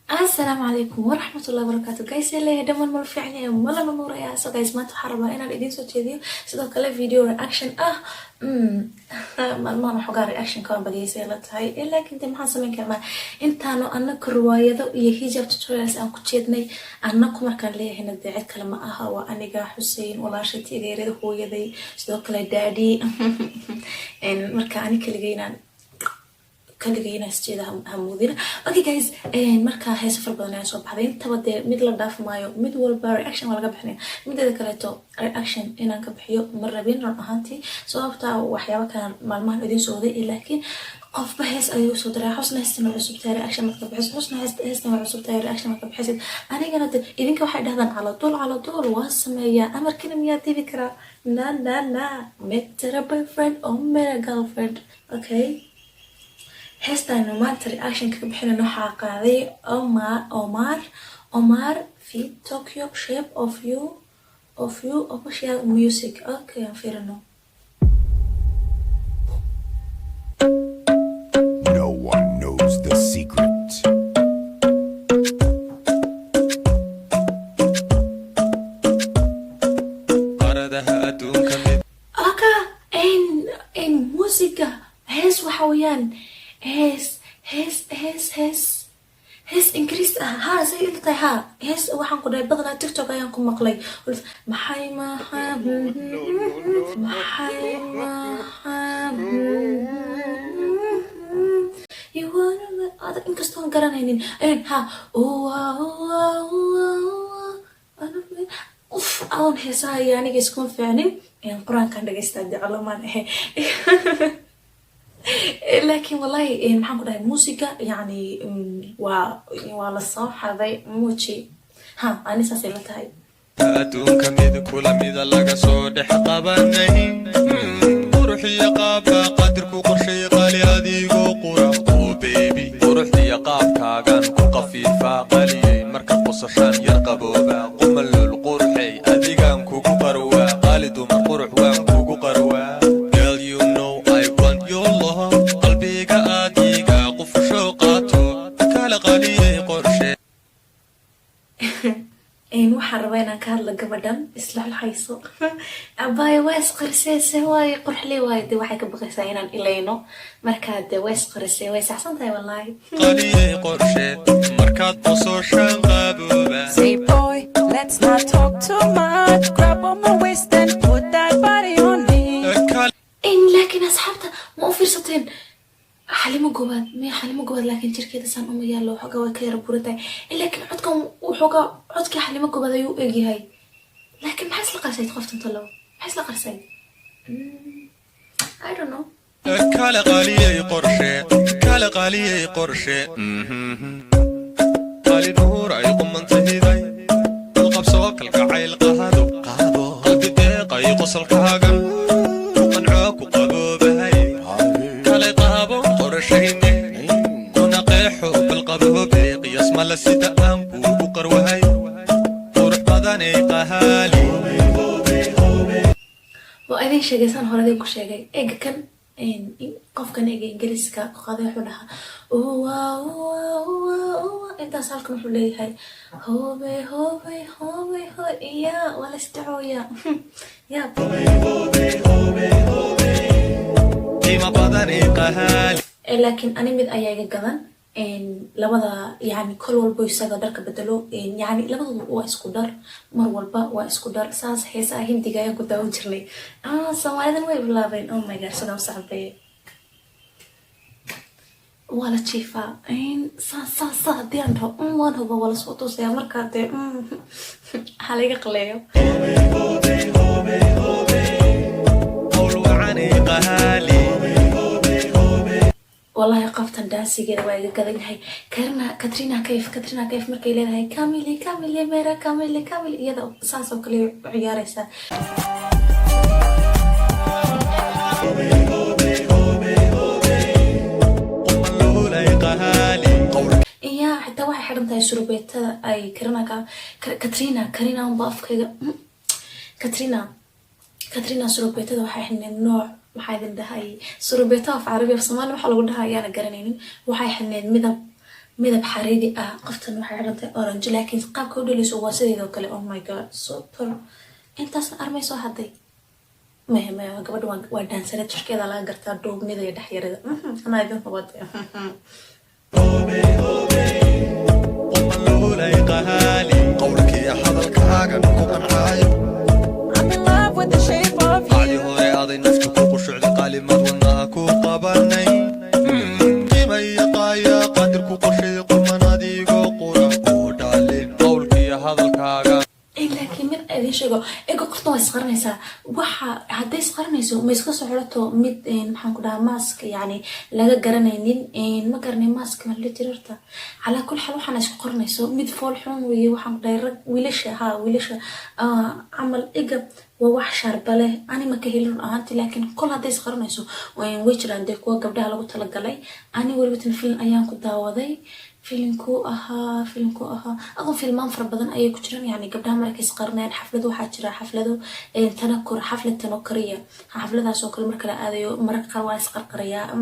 Asalaamu calaykum waraxmatullahi wabarakaatu, guys. Leeyahay dhamaan mal fiican yahay, malana nuuraya. So guys, maanta waxaan rabaa inaan idiin soo jeediyo sidoo kale video reaction ah. Maalmahan waxoogaa reaction ka waan badiyaysay la tahay, laakiin de maxaan samayn karnaa? Intaanu annaku riwaayado iyo hijab tutorials aan ku jeednay. Annaku markaan leeyahayna dee cid kale ma aha, waa aniga, Xuseen, walaashay tigeerada, hooyaday, sidoo kale daddy. Marka ani kaligaynaan kaligayna isjeeda hamuudina. Okay guys, marka heeso fara badan ayaa soo baxday. Intaba dee mid la dhaaf maayo, mid walba reaction waa laga bixinaya. Mideeda kaleeto, reaction inaan ka bixiyo ma rabin run ahaantii, sababta waxyaaba kalan maalmahan idiin soo waday, laakiin qofba hees ayuu soo diray. Xusna, heestan waa cusub tahay, reaction marka bixisid. Xusna, heestan waa cusub tahay, reaction marka bixisid. Anigana de idinka waxay dhahdaan cala duul waa sameeyaa. Amarkina miyaa diidi karaa? Na na na, mera boyfriend oo mera girlfriend. Okay, heestaan maanta reaction ka bixinayno waxaa qaaday Omar, Omar, Omar feat Tokyo, Shape of You official music. Okay, aan fiirino. No one knows the secret. Qaradaha adduunka mid Aka n musiga hees waxa weeyaan hees hees hees hees hees Ingiriis ah. Ha, say ila tahay. Ha, hees waxaan ku dhahay badanaa TikTok ayaan ku maqlay. Maxay maha, maxay maha? You wanna adag inkastoo aan garanaynin. Ha, uwa uwa uwa uwa. Uf, adoon heesaha iyo aniga iskuma fiicnin. Qur-aankan dhagaystaa jeclamaan ahe, laakiin wallahi, maxaan ku dhahay, muusiga yani waa la soo xaday muuji. Ha, ani saasay la tahay. Adduunka mid kula mida laga soo dhex qabanay. Quruxiyo qaabka qadirku qorshay, qaali adigoo qura. Oh baby, quruxdiyo qaabkaagan ku qafiifaa, qaliyey. Marka qosashaan yar qabooba, qumalool quruxey, adigaan kugu qarwaa. Qaali dumar, qurux waan kugu qarwaa. Girl, you know I want your love. Qalbiga adiga qufusho qaato, kala qaliyey qorshe. Waxaan rabaa inaan ka hadla gabadhan islaxlaxayso. Abaayo, waa isqarisay, waaye qurxley waaye. De waxay ka baqaysaa inaan ilayno. Marka de waa isqarisay, way saxsan tahay wallaahi. Qaliyey qorshe, markaad qososhaan qabooba. Say, boy, let's not talk too much. Grab on my waist and put that body on me. Laakiin asxaabta, ma u fiirsateen Xalimo Gobaad? Miya Xalimo Gobaad? Laakiin jirkeeda saan uma yaallo, waxoogaa way ka yara buran tahay. Laakiin codkan waxoogaa codkii Xalimo Gobaad ayuu u egyahay. Laakiin maxaa isla qarsayd qoftan talo? Maxaa isla qarsayd? I don't know. Kala qaliyey qorshe, kala qaliyey qorshe. Qali nuur ay qumantahiday, dalqabsoo kalgacayl qaado qaado, qalbi deeqay qosolkaagan ku qancoo ku qaboobahay. Kale qaabo qorshayne, kuna qeexo balqaboobe. Qiyas mala sida aan kuugu qarwahay, qurux badanay qahaali. Waa idin sheegay, saan hore idin ku sheegay. Eega kan, qofkan eega Ingiriiska qaaday wuxuu dhahaa uwa uwa uwa uwa. Intaas halkan wuxuu leeyahay hobe hobe hobe ho. Ya, waa la isdacooya ya. Qiimo badanay qahaali. Laakiin ani mid ayaa iga gadan labada, yani kol walbo isaga dharka bedelo, yani labadooda waa isku dhar, mar walba waa isku dhar. Saas heesaha Hindiga ayaan ku daawan jirnay. Ah, Soomaalidan way bilaabeen. Oh my God, sidaan u sacbeeye waa la jiifaa. Saa saa saa haddii aan dhaho, waan huba waa lasoo toosaya. Markaa dee ha layga qaleeyo. Qowl wacanay qahaali. Wallahi qoftan daansigeeda waa iga gadan yahay. Karina, Katrina Kaif, Katrina Kaif markay leedahay "Kamili kamili mera kamili kamili", iyada saas oo kale u ciyaareysaa. Qumaluulay qahaali. Iya, xitaa waxay xidhan tahay surbeetada ay Karina ka Katrina, Karina unba afkayga. Katrina, Katrina surbeetada waxay xidhneed nooc, maxaa idin dhahay, surbeeto af Carabi, af Soomaali waxaa lagu dhahaa ayaana garanaynin. Waxay xidhneed midab. Midab xariiri ah. Qoftan waxay xidhantay orange, laakiin qaabka u dhelayso waa sideedoo kale. Oh my God, super! Intaasna armay soo haday. Maya, maya, gabadha waa dancer-eed. Jirkeeda laga gartaa dhuubnida iyo dhexyarida. Anaa idin hubade. Qumaluulay qahaali, qowlkiiyo hadalkaagan ku qancaayo. I'm in love with the shape of Qacdi you. hore aday naftu ku qushucda, qaalimad wadnaha ku qabanay. Qiimaya qaaya qadir ku qorshay, quman adigoo qura oo dhaalin, qowlkiiyo hadalkaaga. Laakiin mid idin sheego, ego qoftan waa isqaranaysaa. Waxa hadday isqaranayso, ma iska soo xidhato mid, maxaan ku dhahaa, mask, yani laga garanaynin. Ma garanay mask ma la jira horta. Calaa kul xaal, waxaan isku qoranayso mid fool xun weeye. Waxaan ku dhahay rag, wiilasha, ha, wiilasha camal iga waa wax sharba leh. Ani ma ka helin run ahaanti, laakiin kol hadday isqaranayso, way jiraan dee kuwa gabdhaha lagu talagalay. Ani weliba tan film ayaan ku daawaday. Filimku ahaa aqoon, filmaan fara badan ayay ku jiraan. Yani gabdhaha markay isqaranayaan xaflado, waxaa jira xaflado tanakur, xaflad tanakuriya, xafladaas oo kale marka la aadayo, mararka qaar waa isqarqarayaa.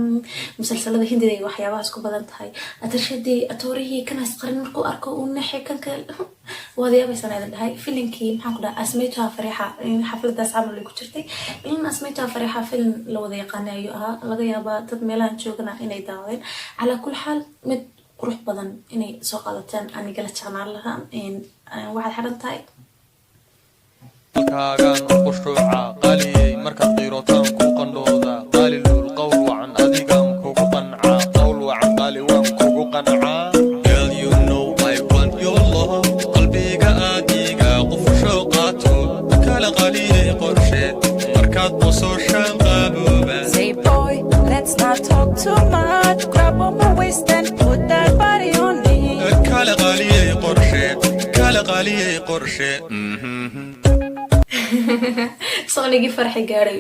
Musalsalada Hindida iyo waxyaabahaas ku badan tahay. Atarshadii atoorihii kana isqarin markuu arko uu naxay, kan kale waad yaabaysan idin dhahay. Filinkii, maxaan ku dhahay, Asmaytuha Fariixa, xafladaas camal ay ku jirtay. Filin Asmaytuha Fariixa, film la wada yaqaanay ayuu ahaa. Laga yaabaa dad meelahan joogana inay daawadeen. Calaa kul xaal, mid qurux badan inay soo qaadataan aniga la jeclaan lahaa. Waxaad xidhan tahay. Kaagaan u qushuuca qaaliyey, markaad qiirotaan ku qandhooda. Qaali luul, qowl wacan adigaan kugu qancaa, qowl wacan qaali waan kugu qancaa. Girl, you know I want your love. Qalbiga adiga qufusho qaato, kala qaliyey qorsheed, markaad qososhaan qabooba. Say, boy, let's not talk too much. Grab on my waist and put that body on me. Kala qaliyey qorshe, kala qaliyey qorshe. Soonigii farxi gaadhay.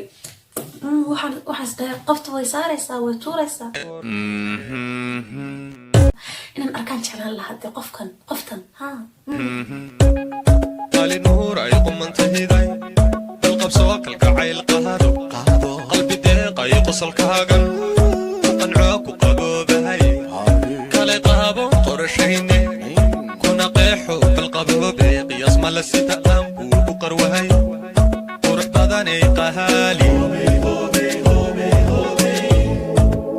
Waxaan isdhahay qofta way saaraysaa, way tuuraysaa. Inaan arkaan jeclaan lahaa dee qofkan, qoftan, ha. Qaali nuur ay qumantahiday, dalqabsoo kalgacayl qaado qaado, qalbi deeqay qosolkaagan ku qancoo ku qaboobahay, kale qaabo qorshayne, kuna qeexo balqaboobe, qiyaas mala sida aan kuugu qarwahay, qurux badanay qahaali,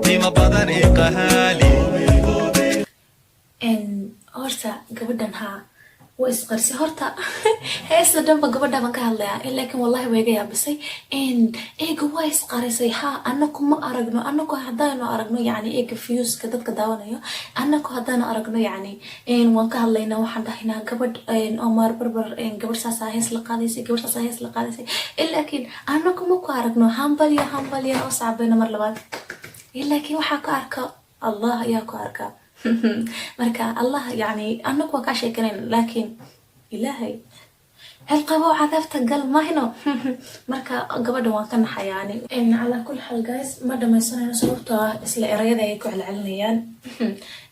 qiimo badanay qahaali. Horta gabadhan haa, waa isqarsay horta. Heesta dhanba gabadha baan ka hadlayaa, laakiin wallahi way iga yaabisay. Eega waa isqarisay. Ha, anaku ma aragno. Anaku haddaanu aragno, yani eega viewska dadka daawanayo, anaku haddaanu aragno, yani waan ka hadlaynaa. Waxaan dhahaynaa gabadh Omar Barbar, gabadh saasaa hees la qaadaysay, gabadh saasaa hees la qaadaysay. Laakiin anaku ma ku aragno. Hambalyo, hambalyo oo sacbayno mar labaad. Laakiin waxaa ku arka Allah ayaa ku arka. Marka Allah, yani anagu waa kaa sheekanayna, laakiin Ilaahay cilqabo cadaabta gal mahino. Marka gabadha waan ka naxayaa ani. Calaa kul xaal, guys, ma dhamaysanayno, sababtoo ah isla erayada ay ku celcelinayaan.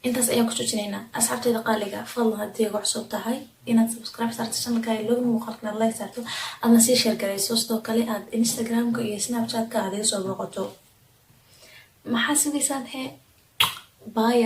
Intaas ayaan ku joojinaynaa. Asxaabteyda qaaliga, fadlan haddii ugu cusub tahay inaad subscribe saarto channelka, loogin muuqaalkan aad like saarto, aadna sii share garayso. Sidoo kale aad Instagramka iyo Snapchatka aad iga soo booqato. Maxaa sugaysaan? He, bye.